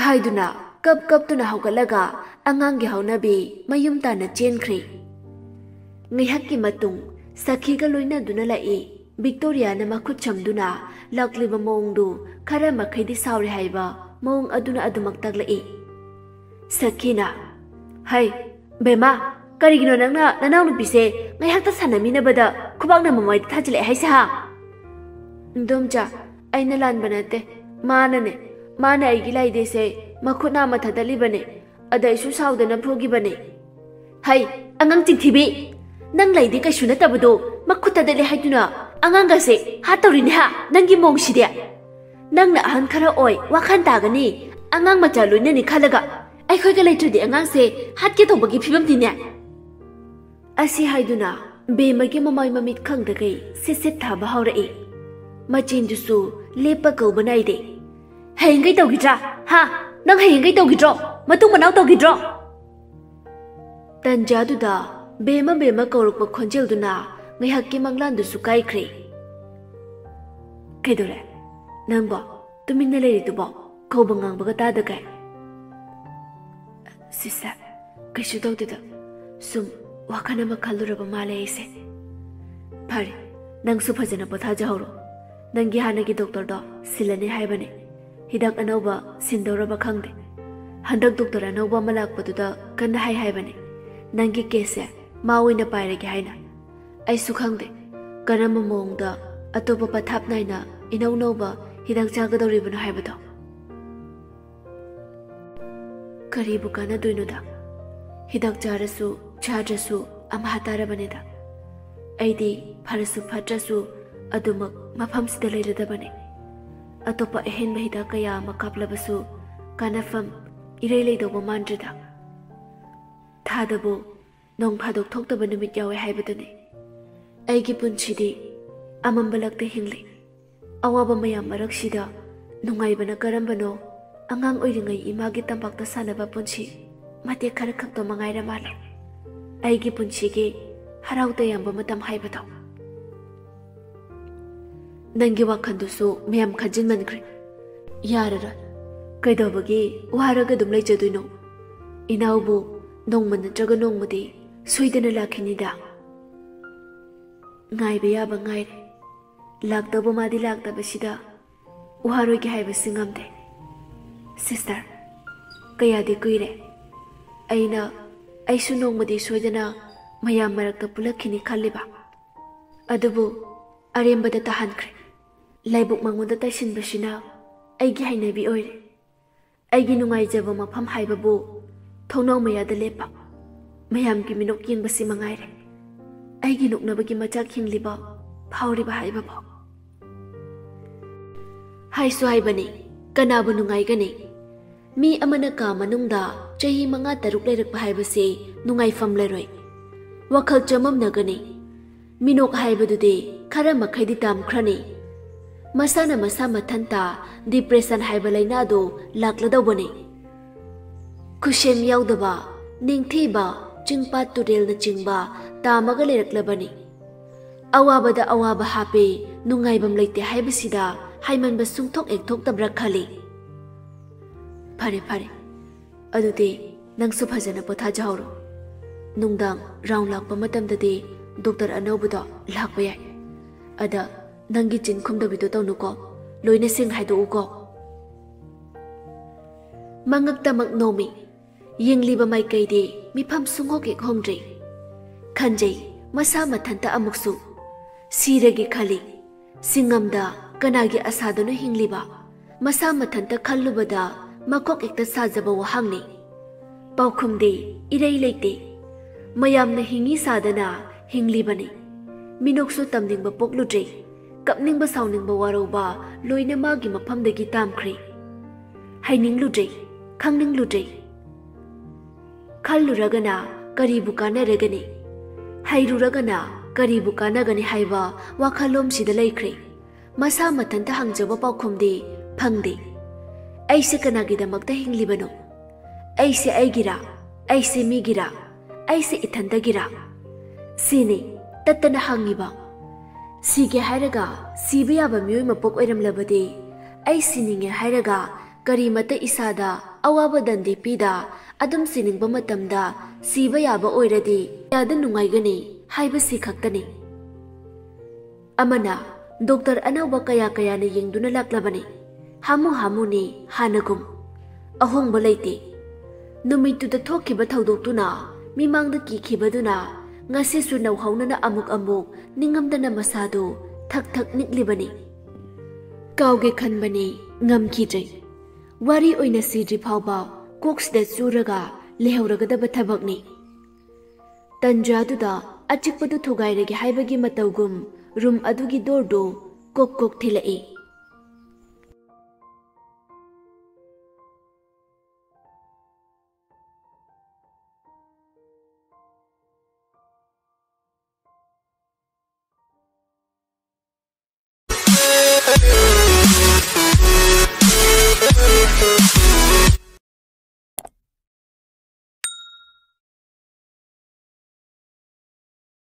ꯍꯥꯏꯗꯨꯅ ꯀꯞ ꯀꯞꯇꯨꯅ ꯍꯧꯒꯠꯂꯒ ꯑꯉꯥꯡꯒꯤ ꯍꯧꯅꯕꯤ ꯃꯌꯨꯝ ꯇꯥꯟꯅ ꯆꯦꯟꯈ꯭ꯔꯦ꯫ ꯉꯥꯏꯍꯥꯛꯀꯤ ꯃꯇꯨꯡ ꯁꯈꯤꯒ ꯂꯣꯏꯅꯗꯨꯅ ꯂꯥꯛꯏ꯫ ꯕꯤꯛꯇꯣꯔꯤꯌꯥꯅ ꯃꯈꯨꯠ ꯁꯝꯗꯨꯅ ꯂꯥꯛꯂꯤꯕ ꯃꯑꯣꯡꯗꯨ ꯈꯔ ꯃꯈꯩꯗꯤ ꯁꯥꯎꯔꯦ ꯍꯥꯏꯕ ꯃꯑꯣꯡ ꯑꯗꯨꯅ ꯑꯗꯨꯃꯛ ꯇꯥꯛꯂꯛꯏ꯫ ꯁꯈꯤꯅ, "ꯍꯩ, ꯕꯦꯝꯃ, ꯀꯔꯤꯒꯤꯅꯣ ꯅꯪꯅ ꯅꯅꯥꯎꯅꯨꯄꯤꯁꯦ ꯉꯥꯏꯍꯥꯛꯇ ꯁꯥꯟꯅꯃꯤꯟꯅꯕꯗ ꯈꯨꯕꯥꯛꯅ ꯃꯃꯥꯏꯗ ꯊꯥꯖꯤꯜꯂꯛꯑꯦ ꯍꯥꯏꯁꯦ, ꯍꯥ?" "ꯏꯟꯗꯣꯝꯆꯥ, ꯑꯩꯅ ꯂꯥꯟꯕ ꯅꯠꯇꯦ, ꯃꯥꯅꯅꯦ꯫ ꯃꯥꯅ ꯑꯩꯒꯤ ꯂꯥꯏꯙꯤꯁꯦ ꯃꯈꯨꯠ ꯅꯥꯝꯃ ꯊꯗꯠꯂꯤꯕꯅꯦ꯫ ꯑꯗ ꯑꯩꯁꯨ ꯁꯥꯎꯗꯅ ꯐꯨꯈꯤꯕꯅꯦ꯫ "ꯍꯩ, ꯑꯉꯥꯡ ꯆꯤꯟꯊꯤꯕꯤ! ꯅꯪ ꯂꯩꯗꯤ ꯀꯩꯁꯨ ꯅꯠꯇꯕꯗꯣ ꯃꯈꯨꯠ ꯊꯗꯠꯂꯦ ꯍꯥꯏꯗꯨꯅ ꯑꯉꯥꯡꯒꯁꯦ ꯍꯥꯠꯇꯧꯔꯤꯅꯦ ꯍꯥ? ꯅꯪꯒꯤ ꯃꯑꯣꯡꯁꯤꯗꯤ꯫ ꯅꯪꯅ ꯑꯍꯟ ꯈꯔ ꯑꯣꯏ, ꯋꯥꯈꯜ ꯇꯥꯒꯅꯤ꯫ ꯑꯉꯥꯡ ꯃꯆꯥ ꯂꯣꯏꯅꯅꯤ ꯈꯜꯂꯒ ꯑꯩꯈꯣꯏꯒ ꯂꯩꯇ꯭ꯔꯗꯤ ꯑꯉꯥꯡꯁꯦ ꯍꯥꯠꯀꯦ ꯇꯧꯕꯒꯤ ꯐꯤꯕꯝꯅꯤꯅꯦ"꯫ ꯑꯁꯤ ꯍꯥꯏꯗꯨꯅ ꯕꯦꯝꯃꯒꯤ ꯃꯃꯥꯏ ꯃꯃꯤꯠ ꯈꯪꯗꯈꯩ ꯁꯤꯠ ꯁꯤꯠ ꯊꯥꯕ ꯍꯧꯔꯛꯏ꯫ ꯃꯆꯤꯟꯗꯨꯁꯨ ꯂꯦꯞꯄ ꯀꯧꯕ ꯅꯥꯏꯗꯦ꯫ "ꯍꯌꯦꯡꯈꯩ ꯇꯧꯈꯤꯗ꯭ꯔꯥ? ꯍꯥ? ꯅꯪ ꯍꯌꯦꯡꯈꯩ ꯇꯧꯈꯤꯗ꯭ꯔꯣ? ꯃꯇꯨꯡ ꯃꯅꯥꯎ ꯇꯧꯈꯤꯗ꯭ꯔꯣ?" ꯇꯟꯖꯥꯗꯨꯗ ꯕꯦꯝꯃ ꯕꯦꯝꯃ ꯀꯧꯔꯛꯄ ꯈꯣꯟꯖꯦꯜꯗꯨꯅ ꯉꯥꯏꯍꯥꯛꯀꯤ ꯃꯪꯂꯥꯟꯗꯨꯁꯨ ꯀꯥꯏꯈ꯭ꯔꯦ꯫ "ꯀꯩꯗꯧꯔꯦ? ꯅꯪꯕꯣ ꯇꯨꯃꯤꯟꯅ ꯂꯩꯔꯤꯗꯨꯕꯣ? ꯀꯧꯕ ꯉꯥꯡꯕꯒ ꯇꯥꯗꯈꯩ?" "ꯁꯤꯁꯇꯔ, ꯀꯩꯁꯨ ꯇꯧꯗꯦꯗ꯫ ꯁꯨꯝ ꯋꯥꯈꯜ ꯑꯃ ꯈꯜꯂꯨꯔꯕ ꯃꯥꯜꯂꯦ ꯑꯩꯁꯦ꯫" "ꯐꯔꯦ, ꯅꯪꯁꯨ ꯐꯖꯅ ꯄꯣꯊꯥꯖꯍꯧꯔꯣ꯫ ꯅꯪꯒꯤ ꯍꯥꯟꯅꯒꯤ ꯗꯣꯛꯇꯔꯗꯣ ꯁꯤꯜꯂꯅꯤ ꯍꯥꯏꯕꯅꯦ꯫ ꯍꯤꯗꯥꯛ ꯑꯅꯧꯕ ꯁꯤꯟꯗꯧꯔꯕ ꯈꯪꯗꯦ꯫ ꯍꯟꯗꯛ ꯗꯣꯛꯇꯔ ꯑꯅꯧꯕ ꯑꯃ ꯂꯥꯛꯄꯗꯨꯗ ꯀꯟꯅ ꯍꯥꯏ ꯍꯥꯏꯕꯅꯦ, ꯅꯪꯒꯤ ꯀꯦꯁꯁꯦ ꯃꯥ ꯑꯣꯏꯅ ꯄꯥꯏꯔꯒꯦ ꯍꯥꯏꯅ꯫ ꯑꯩꯁꯨ ꯈꯪꯗꯦ ꯀꯔꯝꯕ ꯃꯑꯣꯡꯗ ꯑꯇꯣꯞꯄ ꯄꯊꯥꯞ ꯅꯥꯏꯅ ꯏꯅꯧ ꯅꯧꯕ ꯍꯤꯗꯥꯛ ꯆꯥꯒꯗꯧꯔꯤꯕꯅꯣ ꯍꯥꯏꯕꯗꯣ꯫ ꯀꯔꯤꯕꯨ ꯀꯥꯟꯅꯗꯣꯏꯅꯣꯗ? ꯍꯤꯗꯥꯛ ꯆꯥꯔꯁꯨ ꯆꯥꯗ꯭ꯔꯁꯨ ꯑꯝꯍꯥ ꯇꯥꯔꯕꯅꯤꯗ꯫ ꯑꯩꯗꯤ ꯐꯔꯁꯨ ꯐꯠꯇ꯭ꯔꯁꯨ ꯑꯗꯨꯃꯛ ꯃꯐꯝꯁꯤꯗ ꯂꯩꯔꯗꯕꯅꯦ꯫ ꯑꯇꯣꯞꯄ ꯑꯍꯦꯟꯕ ꯍꯤꯗꯥꯛ ꯀꯌꯥ ꯑꯃ ꯀꯥꯞꯂꯕꯁꯨ ꯀꯥꯟꯅꯐꯝ ꯏꯔꯩ ꯂꯩꯗꯧꯕ ꯃꯥꯟꯗ꯭ꯔꯦꯗ꯫ ꯊꯥꯗꯕꯨ ꯅꯣꯡ ꯐꯥꯗꯣꯛ ꯊꯣꯛꯇꯕ ꯅꯨꯃꯤꯠ ꯌꯥꯎꯋꯦ ꯍꯥꯏꯕꯗꯨꯅꯤ꯫ ꯑꯩꯒꯤ ꯄꯨꯟꯁꯤꯗꯤ ꯑꯃꯝꯕ ꯂꯛꯇ ꯍꯤꯡꯂꯤ꯫ ꯑꯋꯥꯕ ꯃꯌꯥꯝ ꯃꯔꯛꯁꯤꯗ ꯅꯨꯡꯉꯥꯏꯕꯅ ꯀꯔꯝꯕꯅꯣ? ꯑꯉꯥꯡ ꯑꯣꯏꯔꯤꯉꯩ ꯏꯃꯥꯒꯤ ꯇꯝꯄꯥꯛꯇ ꯁꯥꯟꯅꯕ ꯄꯨꯟꯁꯤ ꯃꯇꯦꯛ ꯈꯔ ꯈꯛꯇ ꯃꯉꯥꯏꯔ ꯃꯥꯜꯂꯦ꯫ ꯑꯩꯒꯤ ꯄꯨꯟꯁꯤꯒꯤ ꯍꯔꯥꯎ ꯇꯌꯥꯝꯕ ꯃꯇꯝ ꯍꯥꯏꯕꯗꯣ꯫ ꯅꯪꯒꯤ ꯋꯥꯈꯜꯗꯨꯁꯨ ꯃꯌꯥꯝ ꯈꯟꯖꯤꯟꯃꯟꯈ꯭ꯔꯦ꯫ ꯌꯥꯔꯔꯣꯏ꯫ ꯀꯩꯗꯧꯕꯒꯤ ꯋꯥꯔꯒ ꯑꯗꯨꯝ ꯂꯩꯖꯗꯣꯏꯅꯣ? ꯏꯅꯥꯎꯕꯨ ꯅꯣꯡꯃ ꯅꯠꯇ꯭ꯔꯒ ꯅꯣꯡꯃꯗꯤ ꯁꯣꯏꯗꯅ ꯂꯥꯛꯈꯤꯅꯤꯗ꯫ ꯉꯥꯏꯕ ꯌꯥꯕ ꯉꯥꯏꯔꯦ꯫ ꯂꯥꯛꯇꯧꯕ ꯃꯥꯗꯤ ꯂꯥꯛꯇꯕꯁꯤꯗ ꯋꯥꯔꯣꯏꯒꯦ ꯍꯥꯏꯕꯁꯤ ꯉꯝꯗꯦ꯫ ꯁꯤꯁꯇꯔ, ꯀꯌꯥꯗꯤ ꯀꯨꯏꯔꯦ꯫ ꯑꯩꯅ, ꯑꯩꯁꯨ ꯅꯣꯡꯃꯗꯤ ꯁꯣꯏꯗꯅ ꯃꯌꯥꯝ ꯃꯔꯛꯇ ꯄꯨꯜꯂꯛꯈꯤꯅꯤ ꯈꯜꯂꯤꯕ꯫ ꯑꯗꯨꯕꯨ ꯑꯔꯦꯝꯕꯗ ꯇꯥꯍꯟꯈ꯭ꯔꯦ꯫ ꯂꯥꯏꯕꯛ ꯃꯉꯣꯟꯗ ꯇꯩꯁꯤꯟꯕꯁꯤꯅ ꯑꯩꯒꯤ ꯍꯩꯅꯕꯤ ꯑꯣꯏꯔꯦ꯫ ꯑꯩꯒꯤ ꯅꯨꯡꯉꯥꯏꯖꯕ ꯃꯐꯝ ꯍꯥꯏꯕꯕꯨ ꯊꯣꯡꯅꯥꯎ ꯃꯌꯥꯗ ꯂꯦꯞꯄ ꯃꯌꯥꯝꯒꯤ ꯃꯤꯅꯣꯛ ꯌꯦꯡꯕꯁꯤ ꯃꯉꯥꯏꯔꯦ꯫ ꯑꯩꯒꯤ ꯅꯣꯛꯅꯕꯒꯤ ꯃꯆꯥꯛ ꯍꯤꯡꯂꯤꯕ, ꯐꯥꯎꯔꯤꯕ ꯍꯥꯏꯕꯕꯨ꯫ ꯍꯥꯏꯁꯨ ꯍꯥꯏꯕꯅꯤ, ꯀꯅꯥꯕꯨ ꯅꯨꯡꯉꯥꯏꯒꯅꯤ? ꯃꯤ ꯑꯃꯅ ꯀꯥ ꯃꯅꯨꯡꯗ ꯆꯍꯤ ꯃꯉꯥ ꯇꯔꯨꯛ ꯂꯩꯔꯛꯄ ꯍꯥꯏꯕꯁꯤ ꯅꯨꯡꯉꯥꯏꯐꯝ ꯂꯩꯔꯣꯏ꯫ ꯋꯥꯈꯜ ꯆꯃꯝꯅꯒꯅꯤ꯫ ꯃꯤꯅꯣꯛ ꯍꯥꯏꯕꯗꯨꯗꯤ ꯈꯔ ꯃꯈꯩꯗꯤ ꯇꯝꯈ꯭ꯔꯅꯤ꯫ ꯃꯁꯥꯅ ꯃꯁꯥ ꯃꯊꯟꯇ depression ꯍꯥꯏꯕ ꯂꯥꯏꯅꯥꯗꯨ ꯂꯥꯛꯂꯗꯧꯕꯅꯤ꯫ ꯈꯨꯁꯦꯝ ꯌꯥꯎꯗꯕ, ꯅꯤꯡꯊꯤꯕ, ꯆꯤꯡꯄꯥꯠ ꯇꯨꯔꯦꯜꯅꯆꯤꯡꯕ ꯇꯥꯝꯃꯒ ꯂꯩꯔꯛꯂꯕꯅꯤ꯫ ꯑꯋꯥꯕꯗ ꯑꯋꯥꯕ ꯍꯥꯞꯄꯦ, ꯅꯨꯡꯉꯥꯏꯐꯝ ꯂꯩꯇꯦ ꯍꯥꯏꯕꯁꯤꯗ ꯍꯥꯏꯃꯟꯕ ꯁꯨꯡꯊꯣꯛ ꯍꯦꯛ ꯊꯣꯛꯇꯕ꯭ꯔꯥ ꯈꯜꯂꯤ꯫ ꯐꯔꯦ, ꯐꯔꯦ, ꯑꯗꯨꯗꯤ ꯅꯪꯁꯨ ꯐꯖꯅ ꯄꯣꯊꯥꯖꯍꯧꯔꯣ꯫ ꯅꯨꯡꯗꯥꯡ round ꯂꯥꯛꯄ ꯃꯇꯝꯗꯗꯤ ꯗꯣꯛꯇꯔ ꯑꯅꯧꯕꯗꯣ ꯂꯥꯛꯄ ꯌꯥꯏ꯫ ꯑꯗ ꯅꯪꯒꯤ ꯆꯤꯟ ꯈꯨꯝꯗꯕꯤꯗꯣ ꯇꯧꯅꯨꯀꯣ, ꯂꯣꯏꯅ ꯁꯦꯡꯅ ꯍꯥꯏꯗꯣꯛꯎꯀꯣ꯫ ꯃꯉꯛꯇꯃꯛ ꯅꯣꯝꯃꯤ꯫ ꯌꯦꯡꯂꯤꯕ ꯃꯥꯏꯀꯩꯗꯤ ꯃꯤꯐꯝ ꯁꯨꯡꯍꯣꯛ ꯍꯦꯛ ꯍꯣꯡꯗ꯭ꯔꯤ꯫ ꯈꯟꯖꯩ ꯃꯁꯥ ꯃꯊꯟꯇ ꯑꯃꯨꯛꯁꯨ꯫ ꯁꯤꯔꯒꯦ ꯈꯜꯂꯤ꯫ ꯁꯤꯡꯉꯝꯗ ꯀꯅꯥꯒꯤ ꯑꯁꯥꯗꯅꯣ ꯍꯤꯡꯂꯤꯕ? ꯃꯁꯥ ꯃꯊꯟꯇ ꯈꯜꯂꯨꯕꯗ ꯃꯀꯣꯛ ꯍꯦꯛꯇ ꯁꯥꯖꯕ ꯋꯥꯍꯪꯅꯤ꯫ ꯄꯥꯎꯈꯨꯝꯗꯤ ꯏꯔꯩ ꯂꯩꯇꯦ꯫ ꯃꯌꯥꯝꯅ ꯍꯤꯡꯉꯤ ꯁꯥꯗꯅ ꯍꯤꯡꯂꯤꯕꯅꯤ꯫ ꯃꯤꯅꯣꯛꯁꯨ ꯇꯝꯅꯤꯡꯕ ꯄꯣꯛꯂꯨꯗ꯭ꯔꯦ꯫ ꯀꯞꯅꯤꯡꯕ ꯁꯥꯎꯅꯤꯡꯕ ꯋꯥꯔꯧꯕ ꯂꯣꯏꯅ ꯃꯥꯒꯤ ꯃꯐꯝꯗꯒꯤ ꯇꯥꯝꯈ꯭ꯔꯦ꯫ ꯍꯩꯅꯤꯡꯂꯨꯗ꯭ꯔꯦ, ꯈꯪꯅꯤꯡꯂꯨꯗ꯭ꯔꯦ꯫ ꯈꯜꯂꯨꯔꯒꯅ ꯀꯔꯤꯕꯨ ꯀꯥꯟꯅꯔꯒꯅꯤ? ꯍꯩꯔꯨꯔꯒꯅ ꯀꯔꯤꯕꯨ ꯀꯥꯟꯅꯒꯅꯤ ꯍꯥꯏꯕ ꯋꯥꯈꯜꯂꯣꯝꯁꯤꯗ ꯂꯩꯈ꯭ꯔꯦ꯫ ꯃꯁꯥ ꯃꯊꯟꯇ ꯍꯪꯖꯕ ꯄꯥꯎꯈꯨꯝꯗꯤ ꯐꯪꯗꯦ꯫ ꯑꯩꯁꯦ ꯀꯅꯥꯒꯤꯗꯃꯛꯇ ꯍꯤꯡꯂꯤꯕꯅꯣ? ꯑꯩꯁꯦ ꯑꯩꯒꯤꯔꯥ? ꯑꯩꯁꯦ ꯃꯤꯒꯤꯔꯥ? ꯑꯩꯁꯦ ꯏꯊꯟꯇꯒꯤꯔꯥ? ꯁꯤꯅꯤ ꯇꯠꯇꯅ ꯍꯪꯉꯤꯕ꯫ ꯁꯤꯒꯦ ꯍꯥꯏꯔꯒ ꯁꯤꯕ ꯌꯥꯕ ꯃꯤꯑꯣꯏ ꯃꯄꯣꯛ ꯑꯣꯏꯔꯝꯂꯕꯗꯤ, ꯑꯩ ꯁꯤꯅꯤꯡꯉꯦ ꯍꯥꯏꯔꯒ ꯀꯔꯤꯃꯠꯇ ꯏꯁꯥꯗ ꯑꯋꯥꯕ ꯗꯟꯗꯤ ꯄꯤꯗ ꯑꯗꯨꯝ ꯁꯤꯅꯤꯡꯕ ꯃꯇꯝꯗ ꯁꯤꯕ ꯌꯥꯕ ꯑꯣꯏꯔꯗꯤ ꯀꯌꯥꯗ ꯅꯨꯡꯉꯥꯏꯒꯅꯤ ꯍꯥꯏꯕꯁꯤ ꯈꯛꯇꯅꯤ꯫ ꯑꯃꯅ ꯗꯣꯛꯇꯔ ꯑꯅꯧꯕ ꯀꯌꯥ ꯀꯌꯥꯅ ꯌꯦꯡꯗꯨꯅ ꯂꯥꯛꯂꯕꯅꯤ꯫ ꯍꯥꯃꯨ ꯍꯥꯃꯨꯅꯤ ꯍꯥꯟꯅꯒꯨꯝ꯫ ꯑꯍꯣꯡꯕ ꯂꯩꯇꯦ꯫ ꯅꯨꯃꯤꯠꯇꯨꯗ ꯊꯣꯛꯈꯤꯕ ꯊꯧꯗꯣꯛꯇꯨꯅ ꯃꯤꯃꯥꯡꯗ ꯀꯤꯈꯤꯕꯗꯨꯅ ꯉꯁꯤꯁꯨ ꯅꯧꯍꯧꯅꯅ ꯑꯃꯨꯛ ꯑꯃꯨꯛ ꯅꯤꯡꯉꯝꯗꯅ ꯃꯁꯥꯗꯨ ꯊꯛ ꯊꯛ ꯅꯤꯛꯂꯤꯕꯅꯤ꯫ ꯀꯥꯎꯒꯦ ꯈꯟꯕꯅꯤ, ꯉꯝꯈꯤꯗ꯭ꯔꯦ꯫ ꯋꯥꯔꯤ ꯑꯣꯏꯅ ꯁꯤꯗ꯭ꯔꯤ ꯐꯥꯎꯕ ꯀꯣꯛꯁꯤꯗ ꯆꯨꯔꯒ ꯂꯩꯍꯧꯔꯒꯗꯕ ꯊꯕꯛꯅꯤ꯫ ꯇꯟꯖꯥꯗꯨꯗ ꯑꯆꯤꯛꯄꯗꯨ ꯊꯨꯒꯥꯏꯔꯒꯦ ꯍꯥꯏꯕꯒꯤ ꯃꯇꯧꯒꯨꯝ ꯔꯨꯝ ꯑꯗꯨꯒꯤ ꯗꯣꯔꯗꯨ ꯀꯣꯛ ꯀꯣꯛ ꯊꯤꯜꯂꯛꯏ꯫